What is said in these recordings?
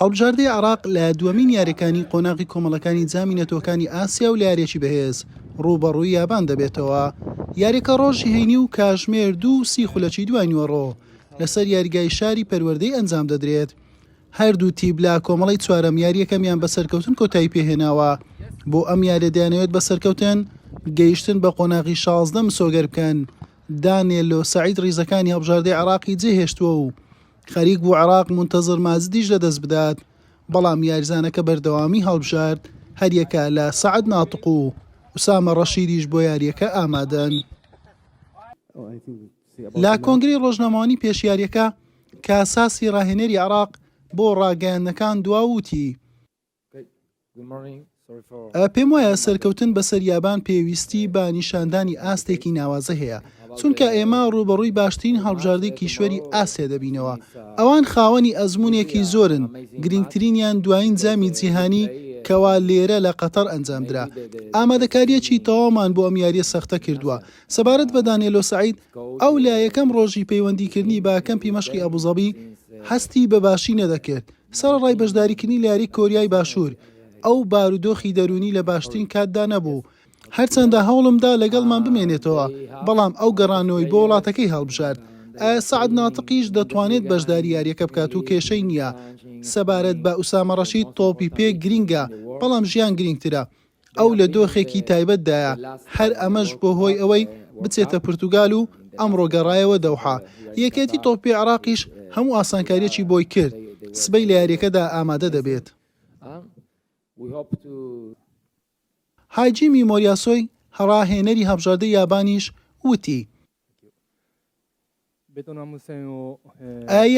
هەڵبژاردەی عێراق لە دووەمین یارییەکانی قۆناغی کۆمەڵەکانی جامی نەتەوەکانی ئاسیا و لە یارییەکی بەهێز ڕووبەڕووی یابان دەبێتەوە. یارییەکە ڕۆژی هەینی و کاژمێر دوو و سی خولەکی دوای نیوەڕۆ لەسەر یاریگای شاری پەروەردەی ئەنجام دەدرێت. هەردوو تیپ لە کۆمەڵەی چوارەم یارییەکەمیان بە سەرکەوتن کۆتایی پێهێناوە، بۆ ئەم یارییە دەیانەوێت بە سەرکەوتن گەیشتن بە قۆناغی 16 مسۆگەر بکەن. دانێلۆ سەعید ڕیزەکانی هەڵبژاردەی عێراقی جێهێشتووە و خەریک بوو عێراق مونتەزر ماجدیش لەدەست بدات، بەڵام یاریزانەکە بەردەوامی هەڵبژارد، هەریەکە لە سەعد ناتق و ئوسامە ڕەشیدیش بۆ یارییەکە ئامادەن. لە کۆنگرەی ڕۆژنامەوانی پێش یارییەکە، کاساسی ڕاهێنەری عێراق بۆ ڕاگەیاندنەکان دوا و وتی، پێموایە سەرکەوتن بەسەر یابان پێویستی بە نیشاندانی ئاستێکی ناوازە هەیە، چونکە ئێمە ڕووبەڕووی باشترین هەڵبژاردەی کیشوەری ئاسیا دەبینەوە. ئەوان خاوەنی ئەزموونێکی زۆرن، گرنگترینیان دوایین جامی جیهانی کەوا لێرە لە قەتەڕ ئەنجامدرا. ئامادەکارییەکی تەواومان بۆ ئەم یارییە سەختە کردووە. سەبارەت بە دانێلۆ سەعید، ئەو لە یەکەم ڕۆژی پەیوەندیکردنی بە کەمپی مەشقی ئەبوزەبی هەستی بە باشی نەدەکرد، سەرەڕای بەشداریکردنی لە یاریی کۆریای باشوور، ئەو بارودۆخی دەروونی لە باشترین کاتدا نەبوو، هەرچەندە هەوڵمدا لەگەڵمان بمێنێتەوە، بەڵام ئەو گەڕانەوەی بۆ وڵاتەکەی هەڵبژارد. ئایا سەعد ناتقیش دەتوانێت بەشداری یارییەکە بکات و کێشەی نییە؟ سەبارەت بە ئوسامە ڕەشید، تۆپی پێ گرینگە، بەڵام ژیان گرینگترە. ئەو لە دۆخێکی تایبەتدایە، هەر ئەمەش بووە هۆی ئەوەی بچێتە پورتوگال و ئەمڕۆ گەڕایەوە دەوحە. یەکێتی تۆپی عێراقیش هەموو ئاسانکارییەکی بۆی کرد، سبەی لە یارییەکەدا ئامادە دەبێت. هایجیمی مۆریاسۆی ڕاهێنەری هەڵبژاردەی یابانیش وتی،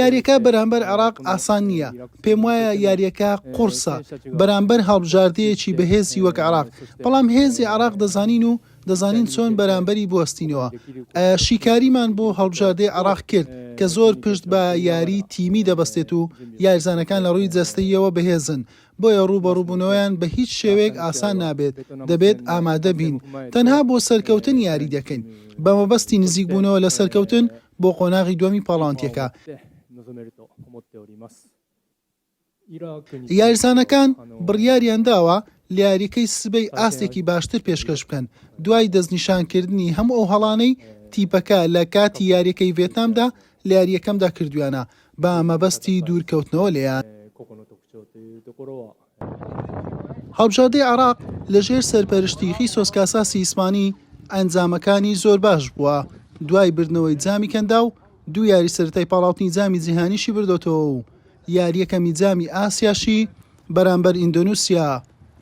یارییەکە بەرامبەر عێراق ئاسان نییە، پێموایە یارییەکە قوڕسە بەرامبەر هەڵبژاردەیەکی بەهێزی وەک عێراق، بەڵام هێزی عێراق دەزانین و دەزانین چۆن بەرامبەری بوەستینەوە. شیکاریمان بۆ هەڵبژاردەی عێراق کرد کە زۆر پشت بە یاری تیمی دەبەستێت و یاریزانەکان لە ڕووی جەستەییەوە بەهێزن، بۆیە ڕووبەڕووبوونەوەیان بە هیچ شێوەیەک ئاسان نابێت، دەبێت ئامادە بین، تەنها بۆ سەرکەوتن یاری دەکەین، بە مەبەستی نزیکبوونەوە لە سەرکەوتن بۆ قۆناغی دووەمی پاڵاوتیەکە. یاریزانەکان بڕیاریانداوە لە یارییەکەی سبەی ئاستێکی باشتر پێشکەش بکەن، دوای دەستنیشانکردنی هەموو ئەو هەڵانەی تیپەکە لە کاتی یارییەکەی ڤێتنامدا لە یارییەکەمدا کردوویانە، بە مەبەستی دوورکەوتنەوە لێیان. هەڵبژاردەی عێراق لەژێر سەرپەرشتی خیسۆس کاساسی ئیسپانی ئەنجامەکانی زۆر باش بووە، دوای بردنەوەی جامی کەنداو، دوو یاری سەرەتای پاڵاوتنی جامی جیهانیشی بردۆتەوە و یارییەکەمی جامی ئاسیاشی بەرامبەر ئیندۆنیسیا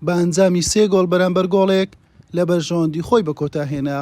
بە ئەنجامی سێ گۆڵ بەرامبەر گۆڵێک لە بەرژەوەندی خۆی بەکۆتا هێنا.